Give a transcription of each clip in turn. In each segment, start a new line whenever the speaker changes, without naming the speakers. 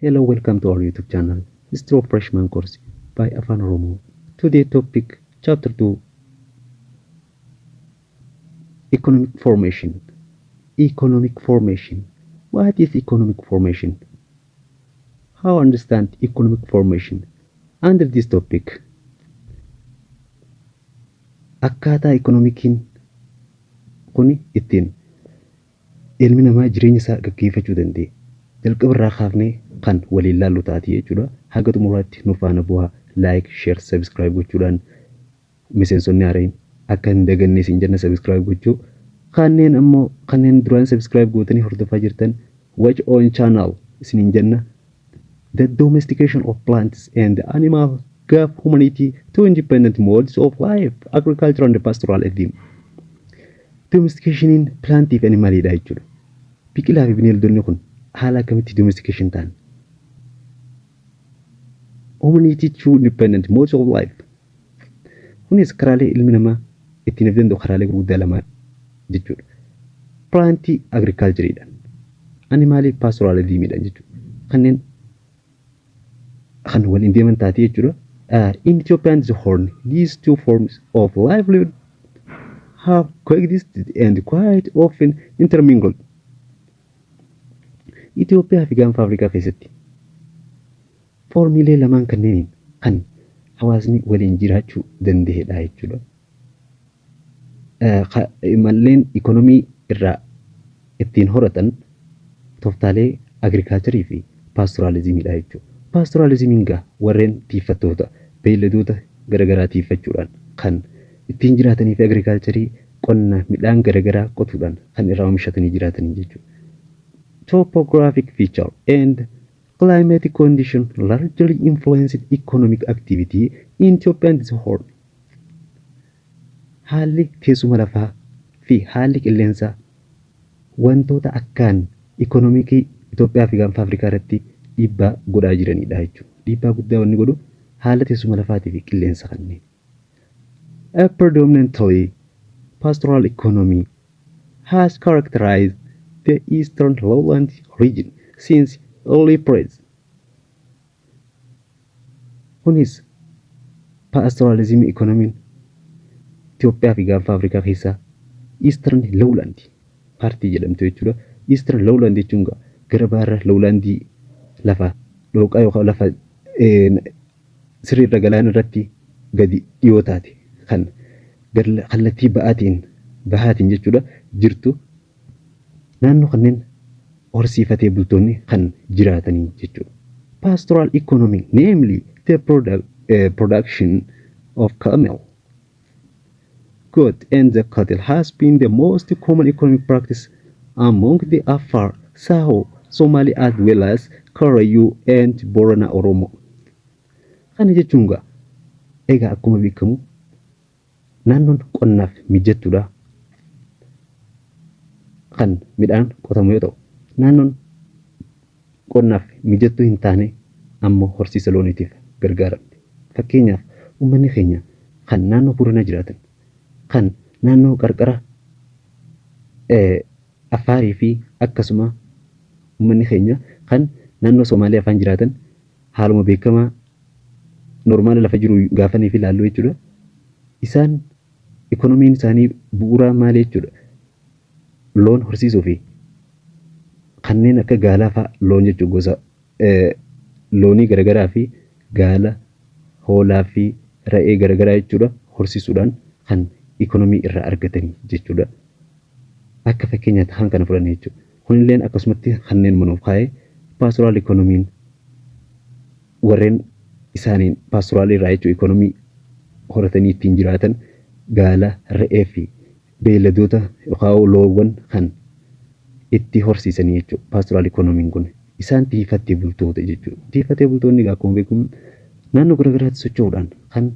Hello, welcome to our YouTube channel, History of Freshman Course by Afan Oromo. Today topic, Chapter 2, Economic Formation. Economic Formation. What is economic formation? How understand economic formation? Under this topic, akkaataa economiciin kuni ittiin ilmi namaa jireenya isaa gaggeeffachuu danda'e jalqaba irraa kaafnee kan waliin laallu taati jechuudha. Haga xumuraatti nu faana bu'aa. Like, share, subscribe gochuudhaan miseensonni haareen akka hin daganne isin jenna subscribe gochuu. Kanneen ammoo kanneen duraan subscribe gootanii hordofaa jirtan, watch on channel isiniin jenna. The domestication of plants and animals gave humanity two independent modes of life, agriculture and pastoralism. Domesticationiin plantii fi animaliidha jechuudha. Biqilaa fi bineeldonni kun haala akkamitti domestication ta'an? Humanity two independent modes of life. Kunis karaalee ilmi namaa ittiin of danda'u karaalee gurguddaa lamaan jechuudha. Plantii agricultureidhaan, animalii pastoralismiidhaan jechuudha. Kanneen kan waliin deeman taate jechuudha. In Ethiopia and the Horn, these two forms of livelihood have coexisted and quite often intermingled. Itoophiyaa fi Gaanfa Afrikaa keessatti formiilee lamaan kanneeniin kan hawaasni waliin jiraachuu danda'edha jechuudha. Malleen ikonomii irraa ittiin horatan tooftaalee agriculturii fi pastoralismiidha jechuudha. Pastoralismiin gaa warreen tiifattoota beeyladoota garaagaraa tiifachuudhaan kan ittiin jiraatanii fi agriculturii qonna midhaan garaagaraa qotuudhaan kan irraa oomishatanii jiraatanii jechuudha. Topographic feature and climatic condition largely influenced economic activity in Ethiopia and the Horn. Haalli teessuma lafaa fi haalli qilleensaa wantoota akkaan economicii Itoophiyaa fi Gaanfa Afrikaa irratti dhiibbaa godhaa jiranidha jechuudha. Dhiibbaa guddaa wanni godhu haala teessuma lafaatii fi qilleensa kanneen. A predominantly pastoral economy has characterized the eastern lowland region since early periods. Kunis pastoralism economyn Itoophiyaa fi Gaanfa Afrikaa keessaa Eastern Lowland partii jedhamtu jechuudha. Eastern Lowland jechuun gara baarra lowlandii lafa dhooqaa yookaan lafa sirriirra galaana irratti gadi dhiyoo taate kan kallattii bahaatiin jechuudha jirtu, naannoo kanneen horsiifatee bultoonni kan jiraatanii jechuudha. Pastoral economy, namely the production of camel, goat and the cattle, has been the most common economic practice among the Afar, Saho, Somali as well as Karayu and Borana Oromo. Kana jechuun egaa akkuma beekamu naannoon qonnaaf mijattuudha. Kan midhaan qotamu yoo ta'u, naannoon qonnaaf mijattuu hin taane ammoo horsiisa looniitiif gargaaramti. Fakkeenyaaf, uummanni keenya kan naannoo Booranaa jiraatan, kan naannoo qarqara Affaarii fi akkasuma uummanni keenya kan naannoo Somaalee afaan jiraatan, haaluma beekamaa normala lafa jiru gaafanii fi ilaalluu jechuudha. Isaan ikonomiin isaanii bu'uuraa maali jechuudha? Loon horsiisuu fi kanneen akka gaalaa fa'a, loon jechuun gosa loonii garaagaraa fi gaala, hoolaa fi re'ee garaagaraa jechuudha, horsiisuudhaan kan ikonomii irraa argatanii jechuudha. Akka fakkeenyaatti kan kana fudhanne jechuudha. Kunilleen akkasumatti kanneen manuuf kaa'ee pastoral economyn warreen isaaniin pastoralii irraa jechuudha ikonomii horatanii ittiin jiraatan gaala, re'ee fi beeyladoota yookaan loowwan kan itti horsiisanii jechuudha. Pastoral economyn kun isaan tiifattee bultoota jechuudha. Tiifatee bultoonni akkuma beekamu naannoo garaagaraatti socho'uudhaan kan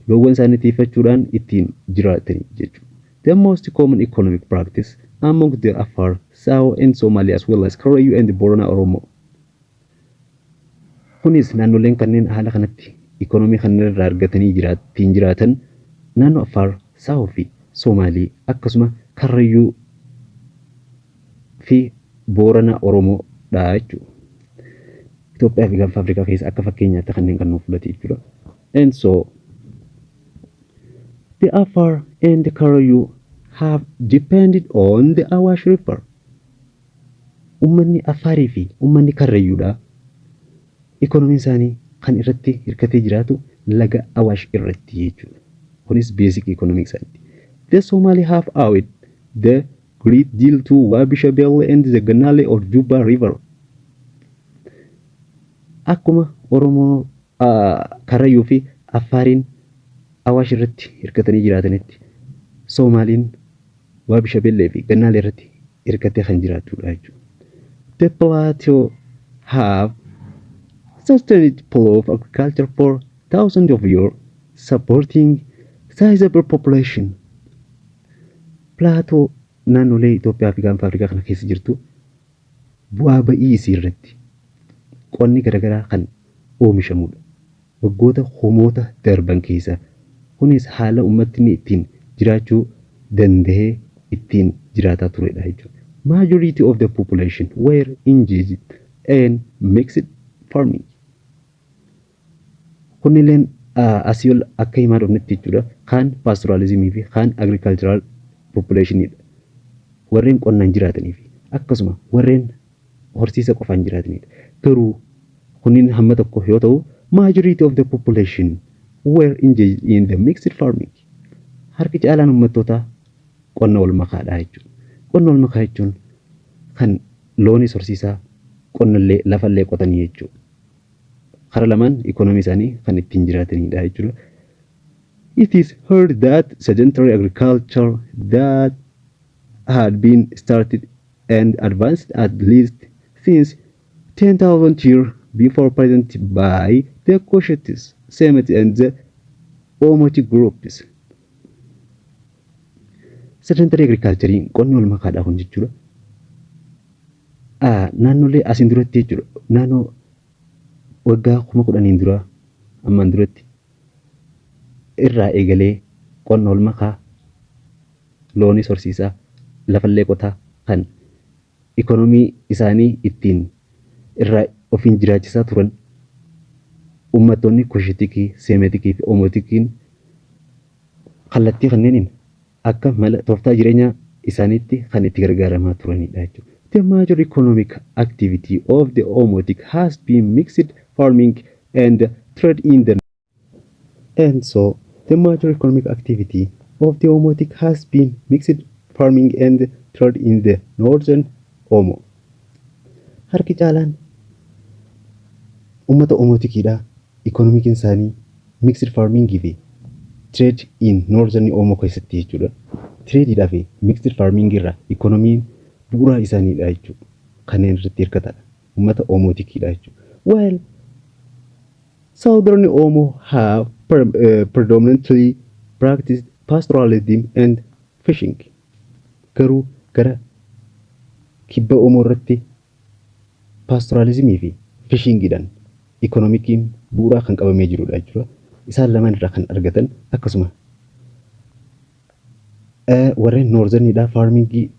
loowwan isaanii tiifachuudhaan ittiin jiraatanii jechuudha. The most common economic practice among the Afar, Saho and Somali as well as Karayu and Borana Oromo. Kunis naannoleen kanneen haala kanatti ikonomii kanneen irraa argatanii ittiin jiraatan naannoo Affaar, Saahoo fi Somaalii, akkasuma Karrayyuu fi Boorana Oromoodha jechuudha. Itoophiyaa fi Gaanfa Afrikaa keessa akka fakkeenyaatti kanneen kan nuuf fudhate jechuudha. And so the Afar and the Karayu have depended on the Awash River. Uummanni Afaarii fi uummanni Karrayyuudha. Ikoonomiin isaanii kan irratti hirkatee jiraatu laga Awaash irratti jechuudha. Kunis basic economic isaaniiti. The Somali have owed the great deal to Wabi Shabelle and the Ganale or Juba River. Akkuma Oromoo, Karrayyuu fi Affaariin Awaash irratti hirkatanii jiraatanitti, Soomaaliin Waabi Shabeellee fi Gannaalee irratti hirkattee kan jiraattudha jechuudha. The plateau have sustained flow of agriculture for thousands of years, supporting sizable population. Plateau naannolee Itoophiyaa fi Gaanfa Afrikaa kana keessa jirtu bu'aa ba'ii isii irratti qonni garaagaraa kan oomishamudha. Waggoota kumoota darban keessa kunis haala uummatni ittiin jiraachuu danda'ee ittiin jiraataa turedha jechuudha. Majority of the population were engaged in mixed farming. Kunilleen asii ol akka himaa dhufnetti jechuudha. Kaan pastoralismii fi kaan agricultural populationidha. Warreen qonnaan jiraatanii fi akkasuma warreen horsiisa qofaan jiraatanidha. Garuu kunniin hamma tokko yoo ta'u, majority of the population were engaged in the mixed farming. Harki caalaan uummattootaa qonna wal makaadha jechuudha. Qonna wal makaa jechuun kan loonis horsiisaa, qonnallee lafallee qotanii jechuudha. Kara lamaan ikoonomii isaanii kan ittiin jiraatanidha jechuudha. It is heard that sedentary agriculture that had been started and advanced at least since 10,000 years before present by the Cushites, Semites and the Omotic groups. Sedentary agriculture, qonni wal makaadha kun jechuudha. Naannolee asiin duratti jechuudha. Naannoo waggaa 10,000n dura ammaan duratti irraa eegalee qonna wal makaa, loonis horsiisaa, lafallee qotaa kan ikoonomii isaanii ittiin irraa ofiin jiraachisaa turan uummattoonni Kushitikii, Seemetikii fi Oomotikiin kallattii kanneeniin akka mala tooftaa jireenyaa isaaniitti kan itti gargaaramaa turanidha jechuudha. The major economic activity of the Omotic has been mixed farming and trade in the And so the major economic activity of the Omotic has been mixed farming and trade in the northern Omo. Harki caalaan uummata Omotikiidha. Economiciin isaanii mixed farming fi trade in northern Omo keessatti jechuudha. Tradeiidhaa fi mixed farming irraa ikoonomiin bu'uura isaaniidha jechuudha. Kanneen irratti hirkatadha. Uummata Omotikiidha jechuudha. While Southern Omo have predominantly practiced pastoralism and fishing. Garuu gara kibba Omoo irratti pastoralismii fi fishingiidhaan economiciin bu'uuraa kan qabamee jirudha jechuudha. Isaan lamaan irraa kan argatan akkasuma warreen northerniidha farmingii,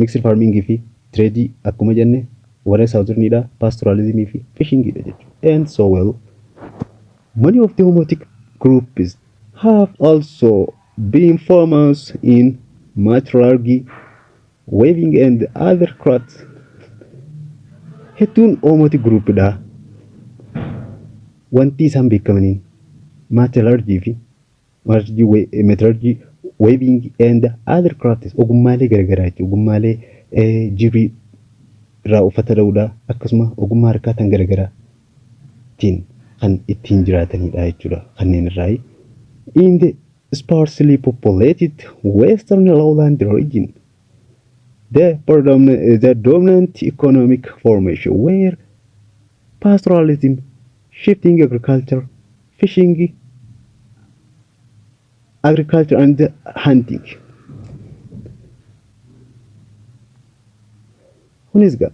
mixed farmingii fi tradeii akkuma jenne, warreen southerniidha pastoralismii fi fishingiidha jechuudha. And so well, many of the Omotic groups have also been farmers in metallurgy, weaving and other crafts. Hedduun Omotic groupidha. Wanti isaan beekamaniin metallurgy fi metallurgy, weaving and other crafts, ogummaalee garaagaraa jechuudha. Ogummaalee jirbii irraa uffata dha'uudha, akkasuma ogummaa harkaa kan garaagaraatiin kan ittiin jiraatanidha jechuudha kanneen irraa. In the sparsely populated western lowland region, the dominant economic formation were pastoralism, shifting agriculture, fishing, agriculture and hunting. Kunis egaa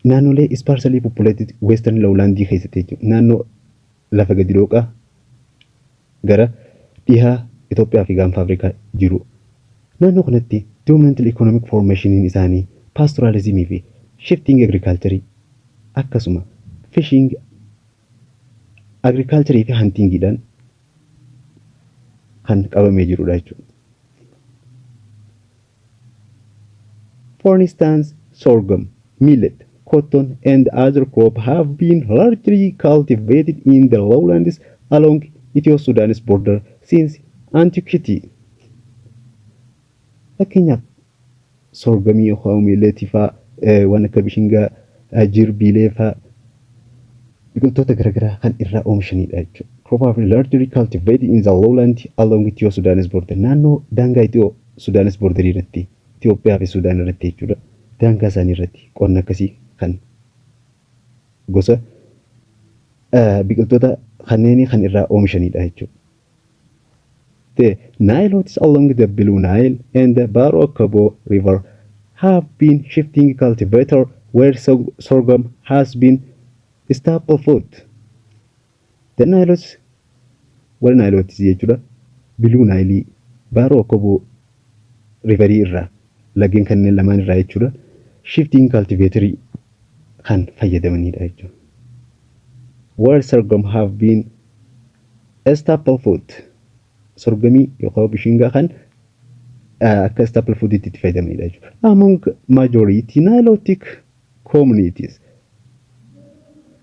naannolee sparsely populated western lowlandii keessatti jechuudha. Naannoo lafa gadi dhooqaa gara dhihaa Itoophiyaa fi Gaanfa Afrikaa jiru. Naannoo kanatti dominant economic formationiin isaanii pastoralismii fi shifting agriculture akkasuma Fishing, agriculture fi huntingiidhaan kan qabamee jirudha jechuudha. For instance, sorghum, millet, cotton, and other crops have been largely cultivated in the lowlands along Ethio-Sudanese border since antiquity. Fakkeenyaaf, sorghumii yookaan milletii fa'aa, waan akka bishingaa, jirbiilee fa'aa, biqiltoota garaagaraa kan irraa oomishanidha jechuudha. Crop have largely cultivated in the lowland along Ethio-Sudanese border. Naannoo daangaa Ethio-Sudanese border irratti, Itoophiyaa fi Sudaan irratti jechuudha. Daangaa isaanii irratti qonna akkasii kan gosa biqiltoota kanneenii kan irraa oomishanidha jechuudha. The Nilotes along the Blue Nile and the Baro Akobo River have been shifting cultivator where sorghum has been staple food. The Nilotes, warra Nilotes jechuudha. Blue Nile, Baro Akobo Riverii irraa, laggeen kanneen lamaan irraa jechuudha. Shifting cultivatorii kan fayyadamanidha jechuudha. Where sorghum have been staple food. Sorghumii yookaan bishingaa kan akka staple foodiitti itti fayyadamanidha jechuudha. Among majority Nilotic communities,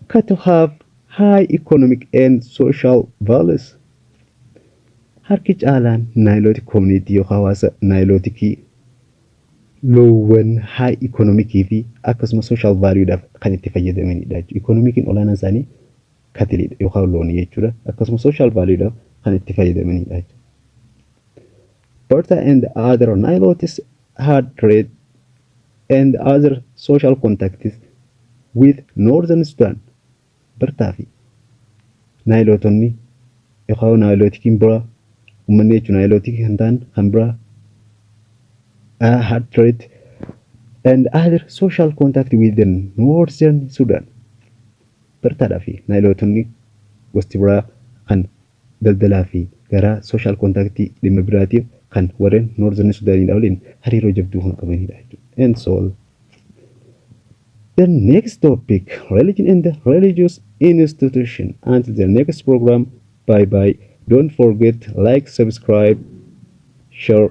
cattle have high economic and social values. Harki caalaan Nilotic community yookaan hawaasa Niloticii loowwan high economicii fi akkasuma social valuedhaaf kan itti fayyadamanidha jechuudha. Economiciin olaanaan isaanii cattleiidha yookaan loonii jechuudha. Akkasuma social valuedhaaf kan itti fayyadamanidha jechuudha. Berta and other Nilotes had trade and other social contacts with Northern Sudan. Bertaa fi Nilotonni yookaan Niloticiin biraa, uummanni jechuun Niloticii kan ta'an kan biraa, had trade and other social contact with the Northern Sudan. Bertaadhaa fi Nilotonni gosti biraa kan daldalaa fi gara social contactii dhimma biraatiif kan warreen Northern Sudanidha waliin hariiroo jabduu kan qabanidha jechuudha. And so the next topic, religion and the religious institution. Until the next program, bye bye. Don't forget like, subscribe, share.